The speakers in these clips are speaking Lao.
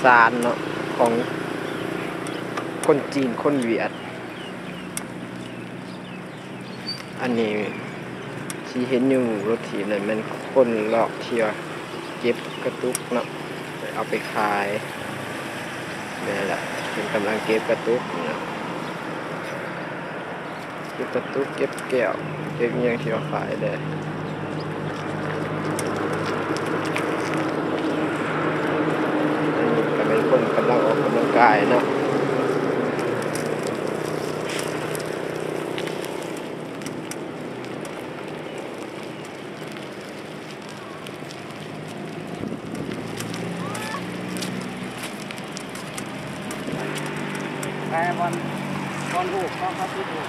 ສານເນາະ ຂອງຄົນຈີນ ຄົນຫວຽດ. ອັນນີ້ທີ່ເຫັນຢູ່ລົດຖີບນັ້ນແມ່ນຄົນເລາະທີ່ວ່າເກັບກະຕຸກເນາະ ເອົາໄປຂາຍ. ແມ່ນລະ ເພິ່ນກຳລັງເກັບກະຕຸກເນາະ ເກັບກະຕຸກ ເກັບແກ້ວ ເກັບອີ່ຫຍັງທີ່ວ່າຂາຍແດ່. ອັນນີ້ກະແມ່ນຄົນກຳລັງອອກກຳລັງກາຍເນາະ. ແຕ່ບ່ອນ ບ່ອນຮູບເນາະ ເຂົາຕິດຮູບ.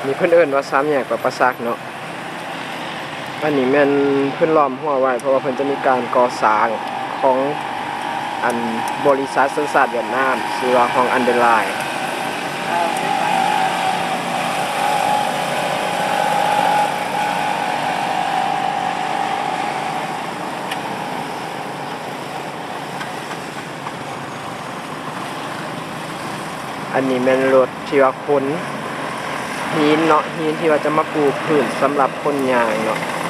ນີ້ເພິ່ນເອີ້ນວ່າສາມແຍກປະປາສັກເນາະ. ອັນນີ້ແມ່ນເພິ່ນລ້ອມຮົ້ວໄວ້ ເພາະວ່າເພິ່ນຈະມີການກໍ່ສ້າງຂອງ ອັນ ບໍລິສັດສັນຊາດຫວຽດນາມ ຊື່ວ່າ Hoang An Deer Line. ອັນນີ້ແມ່ນລົດທີ່ວ່າຂົນຫີນເນາະ ຫີນທີ່ວ່າຈະມາປູພື້ນສຳລັບຄົນຍ່າງເນາະ.